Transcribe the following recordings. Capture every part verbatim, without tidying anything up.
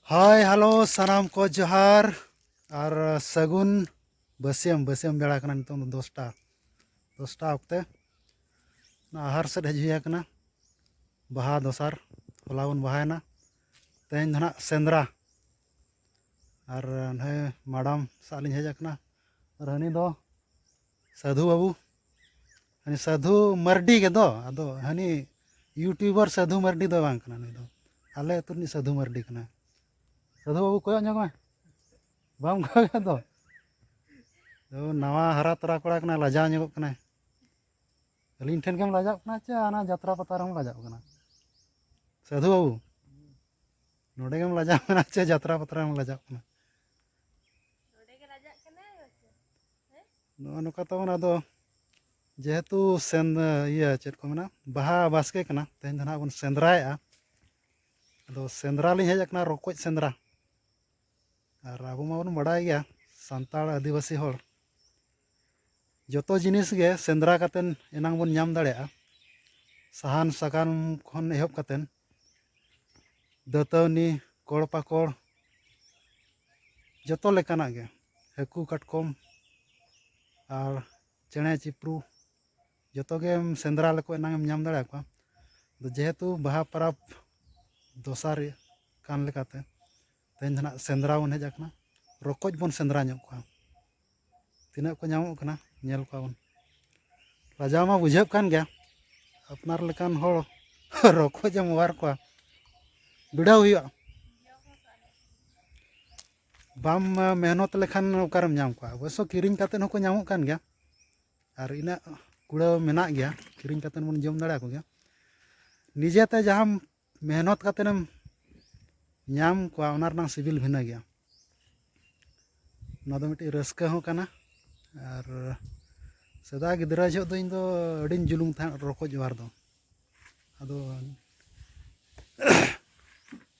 ᱦᱟᱭ, hello, ᱥᱟᱱᱟᱢ ᱠᱚ ᱡᱚᱦᱟᱨ ᱟᱨ ᱥᱟᱹᱜᱩᱱ ᱵᱟᱹᱥᱭᱟᱹᱢ᱾ ᱵᱟᱹᱥᱭᱟᱹᱢ ᱵᱮᱲᱟ ᱠᱟᱱᱟ ᱱᱤᱛᱚᱝ ᱫᱚ ᱫᱚᱥᱴᱟ, ᱫᱚᱥᱴᱟ ᱚᱠᱛᱮ᱾ ᱚᱱᱟ ᱟᱦᱟᱨ ᱥᱮᱫ ᱦᱮᱡ ᱦᱩᱭ ᱟᱠᱟᱱᱟ, ᱵᱟᱦᱟ ᱫᱚᱥᱟᱨ, ᱦᱚᱞᱟ ᱵᱚᱱ ᱵᱟᱦᱟᱭᱮᱱᱟ᱾ ᱛᱮᱦᱮᱧ ᱫᱚ ᱱᱟᱦᱟᱜ ᱥᱮᱸᱫᱽᱨᱟ, ᱟᱨ ᱱᱚᱜᱼᱚᱭ ᱢᱟᱰᱟᱢ ᱥᱟᱜ ᱞᱤᱧ ᱦᱮᱡ ᱟᱠᱟᱱᱟ, ᱟᱨ ᱦᱟᱹᱱᱤ ᱫᱚ ᱥᱟᱹᱫᱷᱩ ᱵᱟᱹᱵᱩ, ᱦᱟᱹᱱᱤ ᱥᱟᱹᱫᱷᱩ ᱢᱟᱨᱰᱤ ᱜᱮ ᱫᱚ, ᱟᱫᱚ ᱦᱟᱹᱱᱤ ᱭᱩᱴᱩᱵᱟᱨ ᱥᱟᱹᱫᱷᱩ ᱢᱟᱨᱰᱤ ᱫᱚ ᱵᱟᱝ ᱠᱟᱱᱟ, ᱱᱩᱭ ᱫᱚ ᱟᱞᱮ ᱟᱹᱛᱩ ᱨᱤᱱᱤᱡ ᱥᱟᱹᱫᱷᱩ ᱢᱟᱨᱰᱤ ᱠᱟᱱᱟᱭ᱾ ᱥᱟᱹᱫᱷᱩ ᱵᱟᱹᱵᱩ, ᱠᱚᱭᱚᱜ ᱧᱚᱜ ᱢᱮ, ᱵᱟᱢ ᱠᱚᱭᱚᱜ ᱫᱚ᱾ ᱫᱚ ᱱᱟᱣᱟ ᱦᱟᱨᱟ ᱛᱚᱨᱟ ᱠᱚᱲᱟ ᱠᱟᱱᱟᱭ, ᱞᱟᱡᱟᱣ ᱧᱚᱜᱚᱜ ᱠᱟᱱᱟᱭ᱾ ᱟᱹᱞᱤᱧ ᱴᱷᱮᱱ ᱜᱮᱢ ᱞᱟᱡᱟᱜ ᱠᱟᱱᱟ ᱪᱮ ᱚᱱᱟ ᱡᱟᱛᱨᱟ ᱯᱟᱛᱟ ᱨᱮᱦᱚᱸᱢ ᱞᱟᱡᱟᱜ ᱠᱟᱱᱟ? ᱥᱟᱹᱫᱷᱩ ᱵᱟᱹᱵᱩ, ᱱᱚᱰᱮ ᱜᱮᱢ ᱞᱟᱡᱟᱜ ᱠᱟᱱᱟ ᱪᱮ ᱡᱟᱛᱨᱟ ᱯᱟᱛᱟ ᱨᱮᱢ ᱞᱟᱡᱟᱜ ᱠᱟᱱᱟ? ᱱᱚᱰᱮ ᱜᱮ ᱞᱟᱡᱟᱜ ᱠᱟᱱᱟᱭ ᱵᱟᱪᱚ᱾ ᱱᱚᱜᱼᱚ ᱱᱚᱝᱠᱟ ᱛᱟᱵᱚᱱ᱾ ᱟᱫᱚ ᱡᱮᱦᱮᱛᱩ ᱥᱮᱱ-, ᱤᱭᱟᱹ, ᱪᱮᱫ ᱠᱚ ᱢᱮᱱᱟ, ᱵᱟᱦᱟ ᱵᱟᱥᱠᱮ ᱠᱟᱱᱟ, ᱛᱮᱦᱮᱧ ᱫᱚ ᱱᱟᱦᱟᱜ ᱵᱚᱱ ᱥᱮᱸᱫᱽᱨᱟᱭᱮᱫᱼᱟ᱾ ᱟᱫᱚ ᱥᱮᱸᱫᱽᱨᱟ ᱞᱤᱧ ᱦᱮᱡ ᱟᱠᱟᱱᱟ, ᱨᱚᱠᱚᱡ ᱥᱮᱸᱫᱽᱨᱟ᱾ ᱟᱨ ᱟᱵᱚ ᱢᱟᱵᱚᱱ ᱵᱟᱰᱟᱭ ᱜᱮᱭᱟ, ᱥᱟᱱᱛᱟᱲ ᱟᱹᱫᱤᱵᱟᱹᱥᱤ ᱦᱚᱲ, ᱡᱚᱛᱚ ᱡᱤᱱᱤᱥ ᱜᱮ ᱥᱮᱸᱫᱽᱨᱟ ᱠᱟᱛᱮᱱ ᱮᱱᱟᱝ ᱵᱚᱱ ᱧᱟᱢ ᱫᱟᱲᱮᱭᱟᱜᱼᱟ᱾ ᱥᱟᱦᱟᱱ ᱥᱟᱠᱟᱢ ᱠᱷᱚᱱ ᱮᱦᱚᱵ ᱠᱟᱛᱮᱱ ᱫᱟᱹᱛᱟᱹᱣᱱᱤ, ᱠᱚᱲ ᱯᱟᱠᱚᱲ, ᱡᱚᱛᱚ ᱞᱮᱠᱟᱱᱟᱜ ᱜᱮ, ᱦᱟᱹᱠᱩ ᱠᱟᱴᱠᱚᱢ ᱟᱨ ᱪᱮᱬᱮ ᱪᱤᱯᱨᱩ, ᱡᱚᱛᱚ ᱜᱮᱢ ᱥᱮᱸᱫᱽᱨᱟ ᱞᱮᱠᱚ ᱮᱱᱟᱝ ᱮᱢ ᱧᱟᱢ ᱫᱟᱲᱮᱭᱟᱠᱚᱣᱟ᱾ ᱟᱫᱚ ᱡᱮᱦᱮᱛᱩ ᱵᱟᱦᱟ ᱯᱚᱨᱚᱵᱽ ᱫᱚᱥᱟᱨ ᱠᱟᱱ ᱞᱮᱠᱟᱛᱮ, ᱛᱮᱦᱮᱧ ᱫᱚ ᱱᱟᱦᱟᱜ ᱥᱮᱸᱫᱽᱨᱟ ᱵᱚᱱ ᱦᱮᱡ ᱟᱠᱟᱱᱟ, ᱨᱚᱠᱚᱡ ᱵᱚᱱ ᱥᱮᱸᱫᱽᱨᱟ ᱧᱚᱜ ᱠᱚᱣᱟ᱾ ᱛᱤᱱᱟᱹᱜ ᱠᱚ ᱧᱟᱢᱚᱜ ᱠᱟᱱᱟ, ᱧᱮᱞ ᱠᱚᱣᱟ ᱵᱚᱱ᱾ ᱞᱟᱡᱟᱣ ᱢᱟ ᱵᱩᱡᱷᱟᱹᱜ ᱠᱟᱱ ᱜᱮᱭᱟ, ᱟᱯᱱᱟᱨ ᱞᱮᱠᱟᱱ ᱦᱚᱲ ᱨᱚᱠᱚᱡ ᱮᱢ ᱚᱣᱟᱨ ᱠᱚᱣᱟ, ᱵᱤᱰᱟᱹᱣ ᱦᱩᱭᱩᱜᱼᱟ᱾ ᱵᱟᱢ ᱢᱮᱦᱱᱚᱛ ᱞᱮᱠᱷᱟᱱ ᱚᱠᱟᱨᱮᱢ ᱧᱟᱢ ᱠᱚᱣᱟ? ᱚᱵᱚᱥᱥᱚ ᱠᱤᱨᱤᱧ ᱠᱟᱛᱮᱫ ᱦᱚᱸᱠᱚ ᱧᱟᱢᱚᱜ ᱠᱟᱱ ᱜᱮᱭᱟ, ᱟᱨ ᱤᱱᱟᱹᱜ ᱠᱩᱲᱟᱹᱣ ᱢᱮᱱᱟᱜ ᱜᱮᱭᱟ, ᱠᱤᱨᱤᱧ ᱠᱟᱛᱮᱫ ᱵᱚᱱ ᱡᱚᱢ ᱫᱟᱲᱮᱭᱟᱠᱚ ᱜᱮᱭᱟ᱾ ᱱᱤᱡᱮᱛᱮ ᱡᱟᱦᱟᱸᱢ ᱢᱮᱦᱱᱚᱛ ᱠᱟᱛᱮᱫ ᱮᱢ ᱧᱟᱢ ᱠᱚᱣᱟ, ᱚᱱᱟ ᱨᱮᱱᱟᱜ ᱥᱤᱵᱤᱞ ᱵᱷᱤᱱᱟᱹ ᱜᱮᱭᱟ᱾ ᱚᱱᱟ ᱫᱚ ᱢᱤᱫᱴᱤᱡ ᱨᱟᱹᱥᱠᱟᱹ ᱦᱚᱸ ᱠᱟᱱᱟ᱾ ᱟᱨ ᱥᱮᱫᱟᱭ ᱜᱤᱫᱽᱨᱟᱹ ᱡᱚᱦᱚᱜ ᱫᱚ ᱤᱧ ᱫᱚ ᱟᱹᱰᱤᱧ ᱡᱩᱞᱩᱢ ᱛᱟᱦᱮᱸᱫ ᱨᱚᱠᱚᱡ ᱚᱣᱟᱨ ᱫᱚ᱾ ᱟᱫᱚ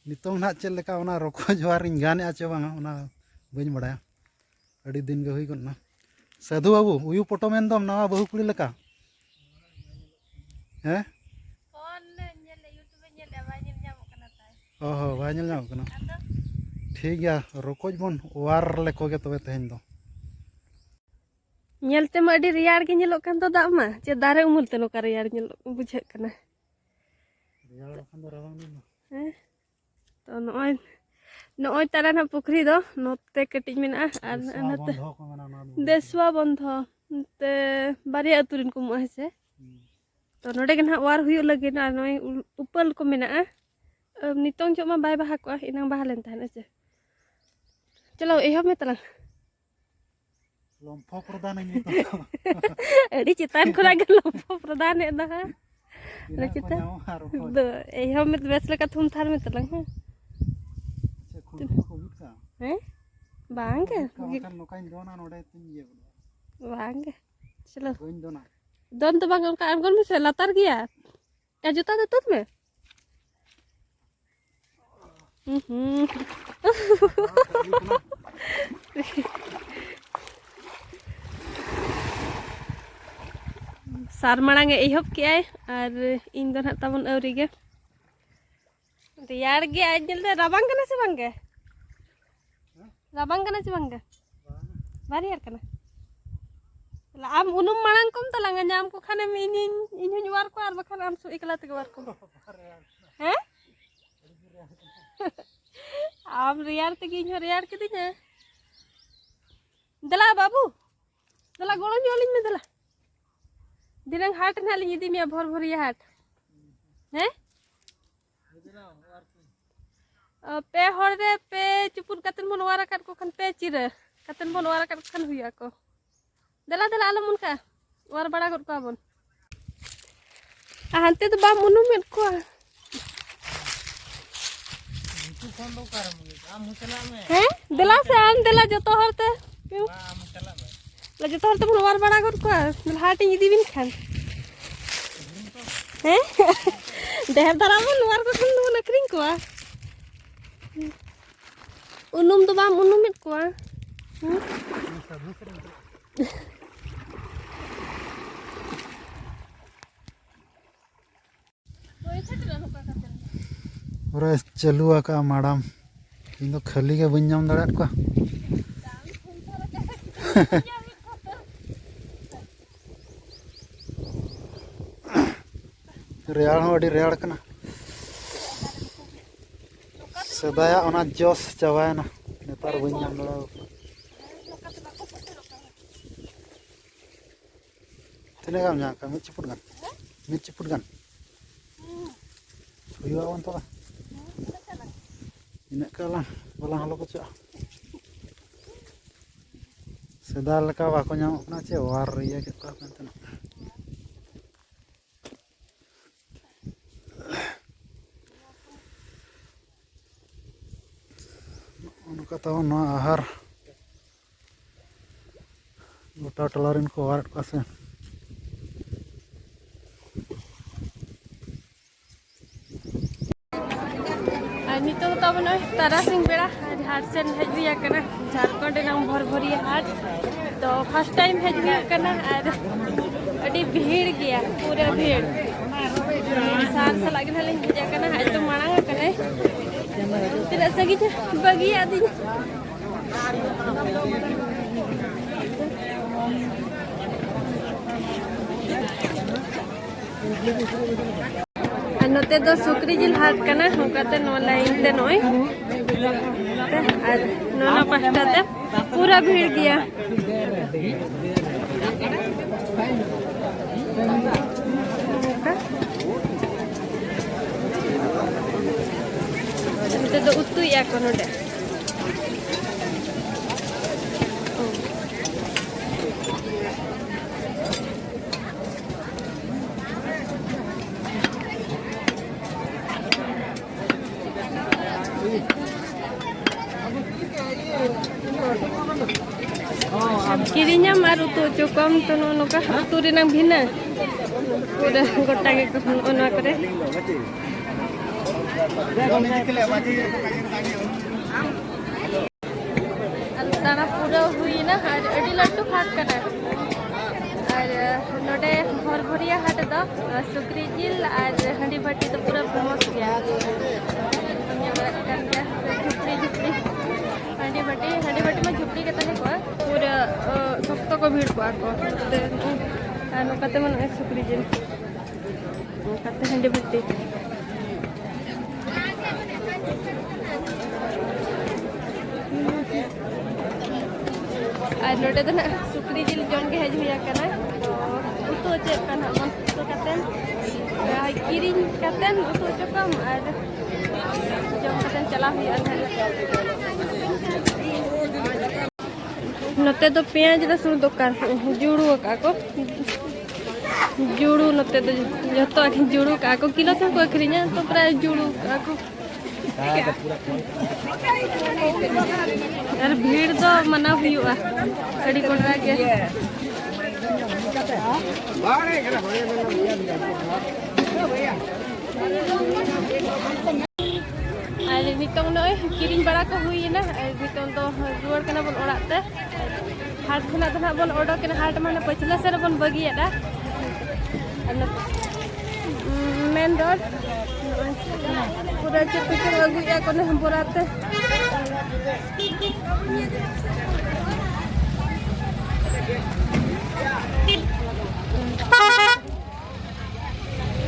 ᱱᱤᱛᱚᱝ ᱱᱟᱦᱟᱜ ᱪᱮᱫ ᱞᱮᱠᱟ ᱚᱱᱟ ᱨᱚᱠᱚᱡ ᱚᱣᱟᱨ ᱤᱧ ᱜᱟᱱᱮᱫᱼᱟ ᱪᱮ ᱵᱟᱝᱟ, ᱚᱱᱟ ᱵᱟᱹᱧ ᱵᱟᱲᱟᱭᱟ᱾ ᱟᱹᱰᱤ ᱫᱤᱱ ᱜᱮ ᱦᱩᱭ ᱜᱚᱫ ᱮᱱᱟ᱾ ᱥᱟᱹᱫᱷᱩ ᱵᱟᱹᱵᱩ, ᱩᱭᱩ ᱯᱚᱴᱚᱢ ᱮᱱ ᱫᱚᱢ ᱱᱟᱣᱟ ᱵᱟᱹᱦᱩ ᱠᱩᱲᱤ ᱞᱮᱠᱟ᱾ ᱦᱮᱸ? ᱯᱷᱳᱱ ᱧᱮᱞ, YouTube ᱧᱮᱞ, ᱵᱟᱭ ᱧᱮᱞ ᱧᱟᱢᱚᱜ ᱠᱟᱱᱟ ᱛᱟᱭ᱾ ᱚ ᱦᱚᱸ, ᱵᱟᱭ ᱧᱮᱞ ᱧᱟᱢᱚᱜ ᱠᱟᱱᱟ᱾ ᱴᱷᱤᱠ ᱜᱮᱭᱟ, ᱨᱚᱠᱚᱡ ᱵᱚᱱ ᱚᱣᱟᱨ ᱞᱮᱠᱚ ᱜᱮ ᱛᱚᱵᱮ ᱛᱮᱦᱮᱧ ᱫᱚ᱾ ᱧᱮᱞ ᱛᱮᱢᱟ ᱟᱹᱰᱤ ᱨᱮᱭᱟᱲ ᱜᱮ ᱧᱮᱞᱚᱜ ᱠᱟᱱ ᱫᱚ ᱫᱟᱜ ᱢᱟ, ᱪᱮᱫ ᱫᱟᱨᱮ ᱩᱢᱩᱞ ᱛᱮ ᱱᱚᱝᱠᱟ ᱨᱮᱭᱟᱲ ᱧᱮᱞᱚᱜ ᱵᱩᱡᱷᱟᱹᱜ ᱠᱟᱱᱟ᱾ ᱨᱮᱭᱟᱲ ᱵᱟᱠᱷᱟᱱ ᱫᱚ ᱨᱟᱵᱟᱝ ᱫᱤᱱ ᱫᱚ᱾ ᱦᱮᱸ, ᱛᱚ ᱱᱚᱜᱼᱚᱭ, ᱱᱚᱜᱼᱚᱭ ᱛᱟᱨᱟ ᱱᱟᱜ ᱯᱩᱠᱷᱨᱤ ᱫᱚ ᱱᱚᱛᱮ ᱠᱟᱹᱴᱤᱡ ᱢᱮᱱᱟᱜᱼᱟ ᱟᱨ ᱫᱮᱥᱣᱟ ᱱᱚᱛᱮ ᱵᱚᱱᱫᱷᱚ ᱠᱚ ᱢᱮᱱᱟ ᱱᱚᱣᱟ ᱫᱚ᱾ ᱫᱮᱥᱣᱟ ᱵᱚᱱᱫᱷᱚ, ᱱᱚᱛᱮ ᱵᱟᱨᱭᱟ ᱟᱹᱛᱩ ᱨᱮᱱ ᱠᱚ ᱩᱢᱩᱜᱼᱟ, ᱦᱮᱸ ᱥᱮ? ᱦᱩᱸ᱾ ᱛᱚ ᱱᱚᱰᱮ ᱜᱮ ᱱᱟᱦᱟᱜ ᱚᱣᱟᱨ ᱦᱩᱭᱩᱜ ᱞᱟᱹᱜᱤᱫ, ᱟᱨ ᱱᱚᱜᱼᱚᱭ ᱩᱞ-, ᱩᱯᱟᱹᱞ ᱠᱚ ᱢᱮᱱᱟᱜᱼᱟ᱾ ᱟᱨ ᱱᱤᱛᱚᱝ ᱡᱚᱦᱚᱜ ᱢᱟ ᱵᱟᱭ ᱵᱟᱦᱟ ᱠᱚᱜᱼᱟ, ᱮᱱᱟᱝ ᱵᱟᱦᱟ ᱞᱮᱱ ᱛᱟᱦᱮᱸᱫ, ᱦᱮᱸ ᱥᱮ? ᱪᱚᱞᱚ, ᱮᱦᱚᱵ ᱢᱮ ᱛᱟᱞᱟᱝ᱾ ᱞᱚᱢᱯᱷᱚ ᱯᱨᱚᱫᱟᱱ ᱟᱹᱧ ᱱᱤᱛᱚᱜ ᱫᱚ᱾ ᱟᱹᱰᱤ ᱪᱮᱛᱟᱱ ᱠᱷᱚᱱᱟᱜ ᱜᱮ ᱞᱚᱢᱯᱷᱚ ᱯᱨᱚᱫᱟᱱ ᱮᱫ ᱫᱚ ᱦᱟᱸᱜ᱾ ᱛᱤᱱᱟᱹᱜ ᱠᱚ ᱪᱮᱛᱟᱱ ᱧᱟᱢᱚᱜᱼᱟ ᱨᱚᱠᱚᱡ? ᱫᱚ ᱮᱦᱚᱵ ᱢᱮ, ᱵᱮᱥ ᱞᱮᱠᱟ ᱛᱷᱩᱢ ᱛᱷᱟᱨ ᱢᱮ ᱛᱟᱞᱟᱝ, ᱦᱮᱸ? ᱪᱮᱫ ᱠᱷᱩᱱᱴᱤ ᱠᱚᱠᱚ ᱵᱤᱫ ᱠᱟᱜᱼᱟ? ᱦᱮᱸ? ᱵᱟᱝ ᱜᱮ᱾ ᱠᱷᱩᱱᱴᱤ ᱠᱚ ᱵᱤᱫ ᱠᱟᱜ ᱵᱟᱠᱷᱟᱱ ᱱᱚᱝᱠᱟᱧ ᱫᱚᱱᱟ, ᱱᱚᱰᱮ ᱛᱤᱧ ᱤᱭᱟᱹ ᱜᱚᱫᱚᱜᱼᱟ᱾ ᱵᱟᱝ ᱜᱮ᱾ ᱪᱚᱞᱚ᱾ ᱵᱟᱹᱧ ᱫᱚᱱᱟ᱾ ᱫᱚᱱ ᱫᱚ ᱵᱟᱝ, ᱚᱱᱠᱟ ᱟᱬᱜᱚᱱ ᱢᱮᱥᱮ, ᱞᱟᱛᱟᱨ ᱜᱮᱭᱟ᱾ ᱟᱨ ᱡᱩᱛᱟ ᱫᱚ ᱛᱩᱫ ᱢᱮ᱾ ᱩᱦᱩᱸ᱾ ᱥᱟᱨ ᱢᱟᱲᱟᱝ ᱮ ᱮᱦᱚᱵ ᱠᱮᱜᱼᱟᱭ ᱟᱨ ᱤᱧ ᱫᱚ ᱱᱟᱦᱟᱜ ᱛᱟᱵᱚᱱ ᱟᱹᱣᱨᱤ ᱜᱮ᱾ ᱨᱮᱭᱟᱲ ᱜᱮ ᱟᱡ ᱧᱮᱞ ᱛᱮ᱾ ᱨᱟᱵᱟᱝ ᱠᱟᱱᱟ ᱥᱮ ᱵᱟᱝ ᱜᱮ? ᱨᱟᱵᱟᱝ ᱠᱟᱱᱟ ᱥᱮ ᱵᱟᱝ ᱜᱮ? ᱵᱟᱝ ᱨᱮᱭᱟᱲ ᱠᱟᱱᱟ᱾ ᱛᱟᱦᱞᱮ ᱟᱢ ᱩᱱᱩᱢ ᱢᱟᱲᱟᱝ ᱠᱚᱢ ᱛᱟᱞᱟᱝᱟ, ᱧᱟᱢ ᱠᱚ ᱠᱷᱟᱱᱮᱢ ᱤᱧᱤᱧ, ᱤᱧ ᱦᱚᱧ ᱚᱣᱟᱨ ᱠᱚᱣᱟ, ᱟᱨ ᱵᱟᱠᱷᱟᱱ ᱟᱢ ᱥᱩ ᱮᱠᱞᱟ ᱛᱮᱜᱮ ᱚᱣᱟᱨ ᱠᱚᱢ᱾ ᱦᱮᱸ? ᱟᱢ ᱨᱮᱭᱟᱲ ᱛᱮᱜᱮ ᱤᱧ ᱦᱚᱸ ᱨᱮᱭᱟᱲ ᱠᱤᱫᱤᱧᱟ᱾ ᱫᱮᱞᱟ ᱵᱟᱹᱵᱩ, ᱫᱮᱞᱟ ᱜᱚᱲᱚ ᱧᱚᱜ ᱟᱹᱞᱤᱧ ᱢᱮ, ᱫᱮᱞᱟ᱾ ᱫᱷᱤᱱᱟᱹᱝ ᱦᱟᱴ ᱨᱮ ᱱᱟᱦᱟᱜ ᱞᱤᱧ ᱤᱫᱤ ᱢᱮᱭᱟ, ᱵᱷᱚᱨ ᱵᱷᱚᱨᱤᱭᱟ ᱦᱟᱴ᱾ ᱦᱮᱸ? ᱚ, ᱯᱮ ᱦᱚᱲ ᱨᱮ ᱯᱮ ᱪᱩᱯᱩᱫ ᱠᱟᱛᱮᱱ ᱵᱚᱱ ᱚᱣᱟᱨ ᱟᱠᱟᱫ ᱠᱚ ᱠᱷᱟᱱ, ᱯᱮ ᱪᱤᱨᱟᱹ ᱠᱟᱛᱮᱱ ᱵᱚᱱ ᱚᱣᱟᱨ ᱟᱠᱟᱫ ᱠᱚ ᱠᱷᱟᱱ ᱦᱩᱭᱩᱜ ᱟᱠᱚ᱾ ᱫᱮᱞᱟ, ᱫᱮᱞᱟ, ᱟᱞᱚᱢ ᱚᱱᱠᱟ, ᱚᱣᱟᱨ ᱵᱟᱲᱟ ᱜᱚᱫ ᱠᱚᱣᱟ ᱵᱚᱱ᱾ ᱟᱨ ᱦᱟᱱᱛᱮ ᱫᱚ ᱵᱟᱢ ᱩᱱᱩᱢᱮᱫ ᱠᱚᱣᱟ᱾ ᱩᱱᱠᱩ ᱠᱷᱚᱱ ᱫᱚ ᱚᱠᱟᱨᱮᱢ ᱩᱱᱩᱢ? ᱟᱢ ᱦᱚᱸ ᱪᱟᱞᱟᱜ ᱢᱮ᱾ ᱦᱮᱸ, ᱫᱮᱞᱟ ᱥᱮ ᱟᱢ, ᱫᱮᱞᱟ, ᱡᱚᱛᱚ ᱦᱚᱲ ᱛᱮ᱾ ᱵᱟᱝ, ᱟᱢ ᱦᱚᱸ ᱪᱟᱞᱟᱜ ᱢᱮ᱾ ᱞᱟ-, ᱡᱚᱛᱚ ᱦᱚᱲ ᱛᱮᱵᱚᱱ ᱚᱣᱟᱨ ᱵᱟᱲᱟ ᱜᱚᱫ ᱠᱚᱣᱟ, ᱞᱟᱦᱟᱴᱤᱧ ᱤᱫᱤ ᱵᱤᱱ ᱠᱷᱟᱱ᱾ ᱦᱮᱸ? ᱰᱷᱮᱨ ᱫᱷᱟᱨᱟ ᱵᱚᱱ ᱚᱣᱟᱨ ᱠᱚ ᱠᱷᱟᱱ ᱫᱚᱵᱚᱱ ᱟᱹᱠᱷᱨᱤᱧ ᱠᱚᱣᱟ᱾ ᱩᱱᱩᱢ ᱫᱚ ᱵᱟᱢ ᱩᱱᱩᱢᱮᱫ ᱠᱚᱣᱟ᱾ ᱦᱮᱸ? ᱯᱩᱨᱟᱹ ᱪᱟᱹᱞᱩ ᱟᱠᱟᱫᱼᱟ ᱢᱟᱲᱟᱢ᱾ ᱤᱧ ᱫᱚ ᱠᱷᱟᱹᱞᱤ ᱜᱮ ᱵᱟᱹᱧ ᱧᱟᱢ ᱫᱟᱲᱮᱭᱟᱫ ᱠᱚᱣᱟ᱾ ᱨᱮᱭᱟᱲ ᱦᱚᱸ ᱟᱹᱰᱤ ᱨᱮᱭᱟᱲ ᱠᱟᱱᱟ᱾ ᱥᱮᱫᱟᱭᱟᱜ ᱚᱱᱟ ᱡᱚᱥ ᱪᱟᱵᱟᱭᱮᱱᱟ, ᱱᱮᱛᱟᱨ ᱵᱟᱹᱧ ᱧᱟᱢ ᱫᱟᱲᱮᱭᱟᱠᱚ ᱠᱟᱱᱟ᱾ ᱛᱤᱱᱟᱹᱜ ᱜᱟᱱ ᱧᱟᱢ ᱠᱟᱜᱼᱟ? ᱢᱤᱫ ᱪᱩᱯᱩᱫ ᱜᱟᱱ? ᱢᱤᱫ ᱪᱩᱯᱩᱫ ᱜᱟᱱ? ᱦᱩᱭᱩᱜᱼᱟ ᱵᱚᱱ ᱛᱚᱵᱮ᱾ ᱤᱱᱟᱹᱜ ᱠᱟᱞᱟᱝ ᱵᱟᱞᱟᱝ ᱦᱚᱞᱚ ᱠᱚᱪᱚᱜᱼᱟ᱾ ᱥᱮᱫᱟᱭ ᱞᱮᱠᱟ ᱵᱟᱠᱚ ᱧᱟᱢᱚᱜ ᱠᱟᱱᱟ ᱪᱮ, ᱚᱣᱟᱨ ᱤᱭᱟᱹ ᱠᱮᱫ ᱠᱚᱣᱟ ᱢᱮᱱᱛᱮ᱾ ᱱᱚᱜᱼᱚ ᱱᱚᱝᱠᱟ ᱛᱟᱵᱚᱱ ᱱᱚᱣᱟ ᱟᱦᱟᱨ᱾ ᱜᱚᱴᱟ ᱴᱚᱞᱟ ᱨᱮᱱ ᱠᱚ ᱚᱣᱟᱨᱮᱫ ᱠᱚᱣᱟ ᱥᱮ᱾ ᱟᱨ ᱱᱤᱛᱚᱜ ᱫᱚ ᱛᱟᱵᱚᱱ ᱱᱚᱜᱼᱚᱭ ᱛᱟᱨᱟᱥᱤᱧ ᱵᱮᱲᱟ ᱟᱨ ᱦᱟᱴ ᱥᱮᱱ ᱦᱮᱡ ᱦᱩᱭ ᱟᱠᱟᱱᱟ, ᱡᱷᱟᱲᱠᱷᱚᱸᱰ ᱨᱮᱱᱟᱜ ᱵᱷᱚᱨᱵᱷᱚᱨᱤᱭᱟᱹ ᱦᱟᱴ᱾ ᱛᱚ first time ᱦᱮᱡ ᱦᱩᱭ ᱟᱠᱟᱱᱟ ᱟᱨ ᱟᱹᱰᱤ ᱵᱷᱤᱲ ᱜᱮᱭᱟ, ᱯᱩᱨᱟᱹ ᱵᱷᱤᱲ᱾ ᱥᱟᱨ ᱥᱟᱞᱟᱜ ᱜᱮ ᱱᱟᱦᱟᱜ ᱞᱤᱧ ᱦᱮᱡ ᱟᱠᱟᱱᱟ, ᱟᱡ ᱫᱚ ᱢᱟᱲᱟᱝ ᱟᱠᱟᱱᱟᱭ᱾ ᱛᱤᱱᱟᱹᱜ ᱥᱟᱺᱜᱤᱧ ᱵᱟᱹᱜᱤᱭᱟᱫᱤᱧ᱾ ᱟᱨ ᱱᱚᱛᱮ ᱫᱚ ᱥᱩᱠᱨᱤ ᱡᱤᱞ ᱦᱟᱴ ᱠᱟᱱᱟ, ᱚᱱᱠᱟᱛᱮ ᱱᱚᱣᱟ ᱞᱟᱭᱤᱱ ᱛᱮ ᱱᱚᱜᱼᱚᱭ᱾ ᱟᱨ ᱱᱚᱣᱟ ᱯᱟᱦᱴᱟ ᱛᱮ ᱯᱩᱨᱟᱹ ᱵᱷᱤᱲ ᱜᱮᱭᱟ᱾ ᱱᱚᱛᱮ ᱫᱚ ᱩᱛᱩᱭᱮᱫᱼᱟ ᱠᱚ ᱱᱚᱰᱮ᱾ ᱠᱤᱨᱤᱧᱟᱢ ᱟᱨ ᱩᱛᱩ ᱦᱚᱪᱚ ᱠᱚᱣᱟᱢ, ᱛᱚ ᱱᱚᱜᱼᱚ ᱱᱚᱝᱠᱟ ᱩᱛᱩ ᱨᱮᱱᱟᱝ ᱵᱷᱤᱱᱟᱹ ᱯᱩᱨᱟᱹ ᱜᱚᱴᱟ ᱜᱮ ᱱᱚᱜᱼᱚ ᱱᱚᱣᱟ ᱠᱚᱨᱮ᱾ ᱟᱨ ᱫᱟᱬᱟ ᱯᱩᱨᱟᱹᱣ ᱦᱩᱭᱱᱟ ᱟᱨ ᱟᱹᱰᱤ ᱞᱟᱹᱴᱩ ᱦᱟᱴ ᱠᱟᱱᱟ᱾ ᱟᱨ ᱱᱚᱰᱮ ᱦᱚᱨᱵᱚᱨᱤᱭᱟ ᱦᱟᱴ ᱫᱚ, ᱟ, ᱥᱩᱠᱨᱤ ᱡᱤᱞ ᱟᱨ ᱦᱟᱺᱰᱤ ᱵᱷᱟᱹᱴᱤ ᱫᱚ ᱯᱩᱨᱟᱹ ᱯᱷᱮᱢᱟᱥ ᱜᱮᱭᱟ᱾ ᱧᱮᱞ ᱫᱟᱲᱮᱭᱟᱜ ᱠᱟᱱ ᱜᱮᱭᱟ, ᱡᱷᱩᱯᱲᱤ, ᱡᱷᱩᱯᱲᱤ᱾ ᱦᱟᱺᱰᱤ ᱵᱷᱟᱹᱴᱤ, ᱦᱟᱺᱰᱤ ᱵᱷᱟᱹᱴᱤ ᱢᱟ ᱡᱷᱩᱯᱲᱤ ᱜᱮ ᱛᱟᱦᱮᱸ ᱠᱚᱜᱼᱟ᱾ ᱯᱩᱨᱟᱹ, ᱟ, ᱥᱚᱠᱛᱚ ᱠᱚ ᱵᱷᱤᱲ ᱠᱚᱜᱼᱟ ᱠᱚ᱾ ᱱᱚᱛᱮ, ᱟᱨ ᱱᱚᱝᱠᱟ ᱛᱮᱢᱟ ᱱᱚᱜᱼᱚᱭ ᱥᱩᱠᱨᱤ ᱡᱤᱞ᱾ ᱱᱚᱝᱠᱟᱛᱮ ᱦᱟᱺᱰᱤ ᱵᱷᱟᱹᱴᱤ᱾ ᱟᱨ ᱱᱚᱰᱮ ᱫᱚ ᱱᱟᱜ ᱥᱩᱠᱨᱤ ᱡᱤᱞ ᱡᱚᱢ ᱜᱮ ᱦᱮᱡ ᱦᱩᱭ ᱟᱠᱟᱱᱟ᱾ ᱛᱚ ᱩᱛᱩ ᱦᱚᱪᱚᱭᱮᱫ ᱠᱟᱱ ᱦᱟᱸᱜ ᱵᱚᱱ, ᱩᱛᱩ ᱠᱟᱛᱮᱱ, ᱟᱨ ᱠᱤᱨᱤᱧ ᱠᱟᱛᱮᱱ ᱩᱛᱩ ᱦᱚᱪᱚ ᱠᱚᱢ ᱟᱨ ᱡᱚᱢ ᱠᱟᱛᱮᱱ ᱪᱟᱞᱟᱣ ᱦᱩᱭᱩᱜᱼᱟ ᱱᱟᱜ᱾ ᱱᱚᱛᱮ ᱫᱚ ᱯᱮᱸᱭᱟᱡᱽ ᱨᱟᱹᱥᱩᱱ ᱫᱚᱠᱟᱱ ᱡᱩᱲᱩ ᱟᱠᱟᱫ ᱠᱚ᱾ ᱡᱩᱲᱩ ᱱᱚᱛᱮ ᱫᱚ ᱡᱚᱛᱚ ᱟᱹᱠᱷᱨᱤᱧ ᱡᱩᱲᱩ ᱠᱟᱜᱼᱟ ᱠᱚ, ᱠᱤᱞᱳ ᱛᱮᱦᱚᱸ ᱠᱚ ᱟᱹᱠᱷᱨᱤᱧᱟ, ᱛᱚ ᱯᱨᱟᱭ ᱡᱩᱲᱩ ᱠᱟᱜᱼᱟ ᱠᱚ᱾ ᱟᱨ ᱵᱷᱤᱲ ᱫᱚ ᱢᱟᱱᱟᱣ ᱦᱩᱭᱩᱜᱼᱟ, ᱟᱹᱰᱤ ᱠᱚᱰᱨᱟ ᱜᱮ᱾ ᱟᱨ ᱱᱤᱛᱚᱝ ᱱᱚᱜᱼᱚᱭ ᱠᱤᱨᱤᱧ ᱵᱟᱲᱟ ᱠᱚ ᱦᱩᱭᱮᱱᱟ, ᱟᱨ ᱱᱤᱛᱚᱝ ᱫᱚ ᱨᱩᱣᱟᱹᱲ ᱠᱟᱱᱟ ᱵᱚᱱ ᱚᱲᱟᱜ ᱛᱮ᱾ ᱦᱟᱴ ᱠᱷᱚᱱᱟᱜ ᱫᱚ ᱱᱟᱦᱟᱜ ᱵᱚᱱ ᱚᱰᱚᱠ ᱮᱱᱟ, ᱦᱟᱴ ᱢᱟᱱᱮ ᱯᱟᱹᱪᱷᱞᱟᱹ ᱥᱮᱫ ᱨᱮᱵᱚᱱ ᱵᱟᱹᱜᱤᱭᱟᱫᱟ᱾ ᱟᱨ ᱱᱚᱛᱮ, ᱩᱸ, ᱢᱮᱱ ᱨᱳᱰ, ᱱᱚᱜᱼᱚᱭ ᱯᱩᱨᱟᱹ ᱪᱮᱫ ᱠᱚᱪᱚᱝ ᱟᱹᱜᱩᱭᱮᱫᱼᱟ ᱠᱚ ᱚᱱᱮ ᱵᱚᱨᱟᱛᱮ᱾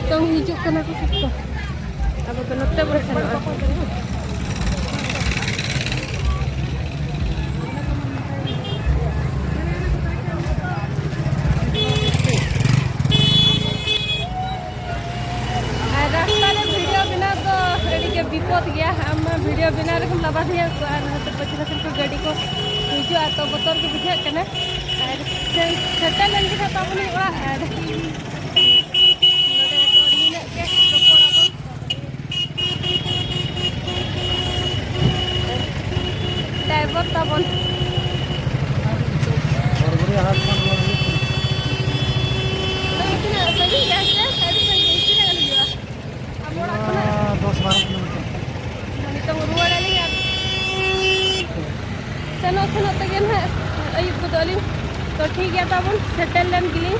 ᱱᱤᱛᱚᱝ ᱦᱤᱡᱩᱜ ᱠᱟᱱᱟ ᱠᱚ ᱥᱮ ᱪᱮᱫ? ᱟᱵᱚ ᱫᱚ ᱱᱚᱛᱮ ᱵᱚᱱ ᱥᱮᱱᱚᱜᱼᱟ᱾ ᱟᱨ ᱨᱟᱥᱛᱟ ᱨᱮ ᱵᱷᱤᱰᱤᱭᱳ ᱵᱮᱱᱟᱣ ᱫᱚ ᱟᱹᱰᱤ ᱜᱮ ᱵᱤᱯᱚᱫ ᱜᱮᱭᱟ᱾ ᱟᱢ ᱢᱟ ᱵᱷᱤᱰᱤᱭᱳ ᱵᱮᱱᱟᱣ ᱨᱮᱜᱮᱢ ᱞᱟᱵᱟᱫᱷᱤᱭᱟᱹ ᱠᱚᱣᱟ, ᱟᱨ ᱱᱚᱛᱮ ᱯᱟᱹᱪᱷᱞᱟᱹ ᱥᱮᱱ ᱠᱷᱚᱱ ᱜᱟᱹᱰᱤ ᱠᱚ ᱦᱤᱡᱩᱜᱼᱟ, ᱛᱚ ᱵᱚᱛᱚᱨ ᱜᱮ ᱵᱩᱡᱷᱟᱹᱜ ᱠᱟᱱᱟ᱾ ᱟᱨ ᱥᱮ-, ᱥᱮᱴᱮᱨ ᱞᱮᱱ ᱜᱮ ᱱᱟᱦᱟᱜ ᱛᱟᱵᱚᱱ ᱦᱩᱭᱩᱜᱼᱟ᱾ ᱟᱨ ᱱᱚᱰᱮ ᱫᱚ ᱱᱤᱱᱟᱹᱜ ᱜᱮ ᱨᱚᱯᱚᱲ ᱟᱵᱚᱱ᱾ ᱰᱟᱭᱵᱚᱨ ᱛᱟᱵᱚᱱ᱾ ᱦᱚᱲᱜᱩᱲᱤ ᱦᱟᱴ ᱠᱷᱚᱱ ᱨᱩᱣᱟᱹᱲ ᱦᱩᱭᱩᱜ ᱠᱟᱱᱟ᱾ ᱟᱫᱚ ᱛᱤᱱᱟᱹᱜ ᱥᱟᱺᱜᱤᱧ ᱜᱮᱭᱟ ᱥᱮ? ᱟᱹᱰᱤ ᱥᱟᱺᱜᱤᱧ, ᱛᱤᱱᱟᱹᱜ ᱜᱟᱱ ᱦᱩᱭᱩᱜᱼᱟ? ᱟᱢ ᱚᱲᱟᱜ ᱠᱷᱚᱱᱟᱜ? ᱟᱨ ᱫᱚᱥ ᱵᱟᱨᱚ ᱠᱤᱞᱳᱢᱤᱴᱟᱨ᱾ ᱱᱤᱛᱚᱝ ᱨᱩᱣᱟᱹᱲ ᱟᱹᱞᱤᱧ ᱟᱨ ᱥᱮᱱᱚᱜ ᱥᱮᱱᱚᱜ ᱛᱮᱜᱮ ᱱᱟᱦᱟᱜ ᱟᱹᱭᱩᱵ ᱜᱚᱫᱚᱜ ᱟᱹᱞᱤᱧ᱾ ᱛᱚ ᱴᱷᱤᱠ ᱜᱮᱭᱟ, ᱛᱟᱵᱚᱱ ᱥᱮᱴᱮᱨ ᱞᱮᱱ ᱜᱮᱞᱤᱧ᱾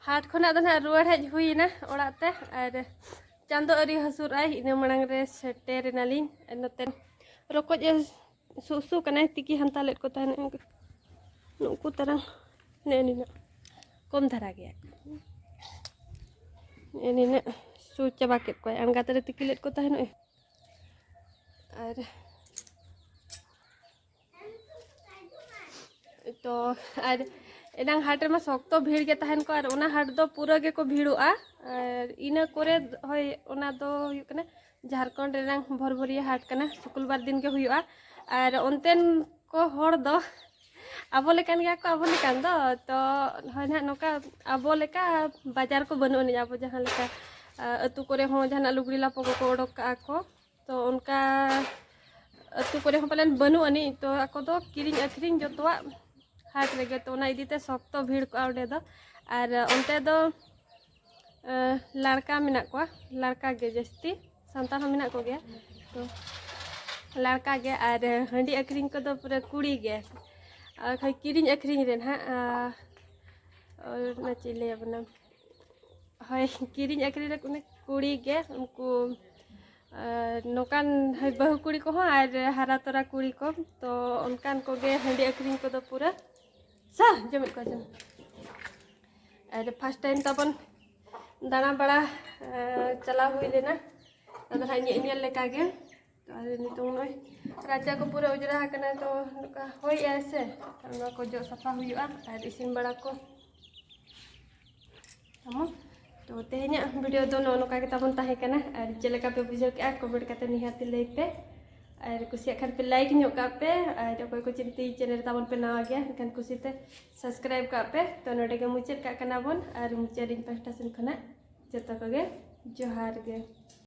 ᱦᱟᱴ ᱠᱷᱚᱱᱟᱜ ᱫᱚ ᱱᱟᱦᱟᱜ ᱨᱩᱣᱟᱹᱲ ᱦᱮᱡ ᱦᱩᱭ ᱮᱱᱟ ᱚᱲᱟᱜ ᱛᱮ, ᱟᱨ ᱪᱟᱸᱫᱚ ᱟᱹᱣᱨᱤ ᱦᱟᱹᱥᱩᱨᱚᱜᱼᱟᱭ, ᱤᱱᱟᱹ ᱢᱟᱲᱟᱝ ᱨᱮ ᱥᱮᱴᱮᱨ ᱮᱱᱟᱞᱤᱧ᱾ ᱟᱨ ᱱᱚᱛᱮ ᱨᱚᱠᱚᱡ ᱮ ᱥᱩᱥᱩ ᱠᱟᱱᱟᱭ, ᱛᱤᱠᱤ ᱦᱟᱱᱛᱟ ᱞᱮᱫ ᱠᱚ ᱛᱟᱦᱮᱱ᱾ ᱱᱩᱠᱩ ᱛᱟᱨᱟᱝ ᱱᱮᱜᱼᱮ ᱱᱤᱱᱟᱹᱜ ᱠᱚᱢ ᱫᱷᱟᱨᱟ ᱜᱮᱭᱟ᱾ ᱱᱮᱜᱼᱮ ᱱᱤᱱᱟᱹᱜ ᱥᱩ ᱪᱟᱵᱟ ᱠᱮᱫ ᱠᱚᱣᱟᱭ, ᱟᱬᱜᱟᱛ ᱨᱮ ᱛᱤᱠᱤ ᱞᱮᱫ ᱠᱚ ᱛᱟᱦᱮᱱᱚᱜ᱾ ᱟᱨ ᱛᱚ ᱟᱨ ᱮᱱᱟᱝ ᱦᱟᱴ ᱨᱮᱢᱟ ᱥᱚᱠᱛᱚ ᱵᱷᱤᱲ ᱜᱮ ᱛᱟᱦᱮᱱ ᱠᱚ, ᱟᱨ ᱚᱱᱟ ᱦᱟᱴ ᱫᱚ ᱯᱩᱨᱟᱹ ᱜᱮᱠᱚ ᱵᱷᱤᱲᱚᱜᱼᱟ᱾ ᱟᱨ ᱤᱱᱟᱹ ᱠᱚᱨᱮ, ᱦᱳᱭ, ᱚᱱᱟ ᱫᱚ ᱦᱩᱭᱩᱜ ᱠᱟᱱᱟ ᱡᱷᱟᱲᱠᱷᱚᱸᱰ ᱨᱮᱱᱟᱝ ᱵᱷᱚᱨᱵᱷᱚᱨᱤᱭᱟᱹ ᱦᱟᱴ ᱠᱟᱱᱟ, ᱥᱩᱠᱩᱞᱵᱟᱨ ᱫᱤᱱ ᱜᱮ ᱦᱩᱭᱩᱜᱼᱟ᱾ ᱟᱨ ᱚᱱᱛᱮᱱ ᱠᱚ ᱦᱚᱲ ᱫᱚ ᱟᱵᱚ ᱞᱮᱠᱟᱱ ᱜᱮᱭᱟ ᱠᱚ, ᱟᱵᱚ ᱞᱮᱠᱟᱱ ᱫᱚ᱾ ᱛᱚ ᱦᱳᱭ ᱱᱟᱦᱟᱜ ᱱᱚᱝᱠᱟ ᱟᱵᱚ ᱞᱮᱠᱟ ᱵᱟᱡᱟᱨ ᱠᱚ ᱵᱟᱹᱱᱩᱜ ᱟᱹᱱᱤᱡ᱾ ᱟᱵᱚ ᱡᱟᱦᱟᱸ ᱞᱮᱠᱟ, ᱟ, ᱟᱹᱛᱩ ᱠᱚᱨᱮ ᱦᱚᱸ ᱡᱟᱦᱟᱱᱟᱜ ᱞᱩᱜᱽᱲᱤ ᱞᱟᱯᱚ ᱠᱚᱠᱚ ᱚᱰᱚᱠ ᱠᱟᱜᱼᱟ ᱠᱚ, ᱛᱚ ᱚᱱᱠᱟ ᱟᱹᱛᱩ ᱠᱚᱨᱮ ᱦᱚᱸ ᱯᱟᱞᱮᱱ ᱵᱟᱹᱱᱩᱜ ᱟᱹᱱᱤᱡ᱾ ᱛᱚ ᱟᱠᱚ ᱫᱚ ᱠᱤᱨᱤᱧ ᱟᱹᱠᱷᱨᱤᱧ ᱡᱚᱛᱚᱣᱟᱜ ᱦᱟᱴ ᱨᱮᱜᱮ, ᱛᱚ ᱚᱱᱟ ᱤᱫᱤ ᱛᱮ ᱥᱚᱠᱛᱚ ᱵᱷᱤᱲ ᱠᱚᱜᱼᱟ ᱚᱸᱰᱮ ᱫᱚ᱾ ᱟᱨ ᱚᱱᱛᱮ ᱫᱚ, ᱮ, ᱞᱟᱲᱠᱟ ᱢᱮᱱᱟᱜ ᱠᱚᱣᱟ, ᱞᱟᱲᱠᱟ ᱜᱮ ᱡᱟᱹᱥᱛᱤ, ᱥᱟᱱᱛᱟᱲ ᱦᱚᱸ ᱢᱮᱱᱟᱜ ᱠᱚᱜᱮᱭᱟ᱾ ᱛᱚ ᱞᱟᱲᱠᱟ ᱜᱮ, ᱟᱨ ᱦᱟᱺᱰᱤ ᱟᱹᱠᱷᱨᱤᱧ ᱠᱚᱫᱚ ᱯᱩᱨᱟᱹ ᱠᱩᱲᱤ ᱜᱮ᱾ ᱟᱨ ᱠᱷᱟᱡ ᱠᱤᱨᱤᱧ ᱟᱹᱠᱷᱨᱤᱧ ᱨᱮ ᱱᱟᱦᱟᱜ, ᱟ, ᱚᱱᱟ ᱪᱮᱫ ᱤᱧ ᱞᱟᱹᱭ ᱟᱵᱚᱱᱟ, ᱦᱳᱭ, ᱠᱤᱨᱤᱧ ᱟᱹᱠᱷᱨᱤᱧ ᱨᱮ ᱚᱱᱮ ᱠᱩᱲᱤ ᱜᱮ, ᱩᱱᱠᱩ, ᱟ, ᱱᱚᱝᱠᱟᱱ ᱵᱟᱹᱦᱩ ᱠᱩᱲᱤ ᱠᱚᱦᱚᱸ ᱟᱨ ᱦᱟᱨᱟ ᱛᱚᱨᱟ ᱠᱩᱲᱤ ᱠᱚ, ᱛᱚ ᱚᱱᱠᱟᱱ ᱠᱚᱜᱮ ᱦᱟᱺᱰᱤ ᱟᱹᱠᱷᱨᱤᱧ ᱠᱚᱫᱚ ᱯᱩᱨᱟᱹ ᱥᱟ ᱡᱚᱢᱮᱫ ᱠᱚᱣᱟ ᱡᱚᱢ᱾ ᱟᱨ first time ᱛᱟᱵᱚᱱ ᱫᱟᱬᱟ ᱵᱟᱲᱟ, ᱟ, ᱪᱟᱞᱟᱣ ᱦᱩᱭ ᱞᱮᱱᱟ, ᱟᱫᱚ ᱱᱟᱦᱟᱜ ᱧᱮ-, ᱧᱮᱞ ᱞᱮᱠᱟ ᱜᱮ᱾ ᱛᱚ ᱟᱞᱮ ᱱᱤᱛᱚᱝ ᱱᱚᱜᱼᱚᱭ ᱨᱟᱪᱟ ᱠᱚ ᱯᱩᱨᱟᱹ ᱚᱸᱡᱽᱨᱟ ᱟᱠᱟᱱᱟ, ᱛᱚ ᱱᱚᱝᱠᱟ ᱦᱚᱭᱮᱜᱼᱟᱭ ᱥᱮ, ᱛᱚ ᱱᱚᱣᱟ ᱠᱚ ᱡᱚᱜ ᱥᱟᱯᱷᱟ ᱦᱩᱭᱩᱜᱼᱟ ᱟᱨ ᱤᱥᱤᱱ ᱵᱟᱲᱟ ᱠᱚ ᱛᱟᱢᱟ᱾ ᱛᱚ ᱛᱮᱦᱮᱧᱟᱜ video ᱫᱚ ᱱᱚᱜᱼᱚ ᱱᱚᱝᱠᱟ ᱜᱮ ᱛᱟᱵᱚᱱ ᱛᱟᱦᱮᱸ ᱠᱟᱱᱟ, ᱟᱨ ᱪᱮᱫ ᱞᱮᱠᱟ ᱯᱮ ᱵᱩᱡᱷᱟᱹᱣ ᱠᱮᱜᱼᱟ comment ᱠᱟᱛᱮ ᱱᱤᱦᱟᱹᱛ ᱞᱟᱹᱭ ᱯᱮ, ᱟᱨ ᱠᱩᱥᱤᱭᱟᱜ ᱠᱷᱟᱱ ᱯᱮ like ᱧᱚᱜ ᱠᱟᱜ ᱯᱮ, ᱟᱨ ᱚᱠᱚᱭ ᱠᱚ ᱪᱤᱱᱛᱤ channel ᱨᱮ ᱛᱟᱵᱚᱱ ᱯᱮ ᱱᱟᱣᱟ ᱜᱮᱭᱟ ᱮᱱᱠᱷᱟᱱ ᱠᱩᱥᱤᱛᱮ subscribe ᱠᱟᱜ ᱯᱮ᱾ ᱛᱚ ᱱᱚᱰᱮ ᱜᱮ ᱢᱩᱪᱟᱹᱫ ᱠᱟᱜ ᱠᱟᱱᱟ ᱵᱚᱱ, ᱟᱨ ᱢᱩᱪᱟᱹᱫ ᱤᱧ ᱯᱟᱦᱴᱟ ᱥᱮᱱ ᱠᱷᱚᱱᱟᱜ ᱡᱚᱛᱚ ᱠᱚᱜᱮ ᱡᱚᱦᱟᱨ ᱜᱮ᱾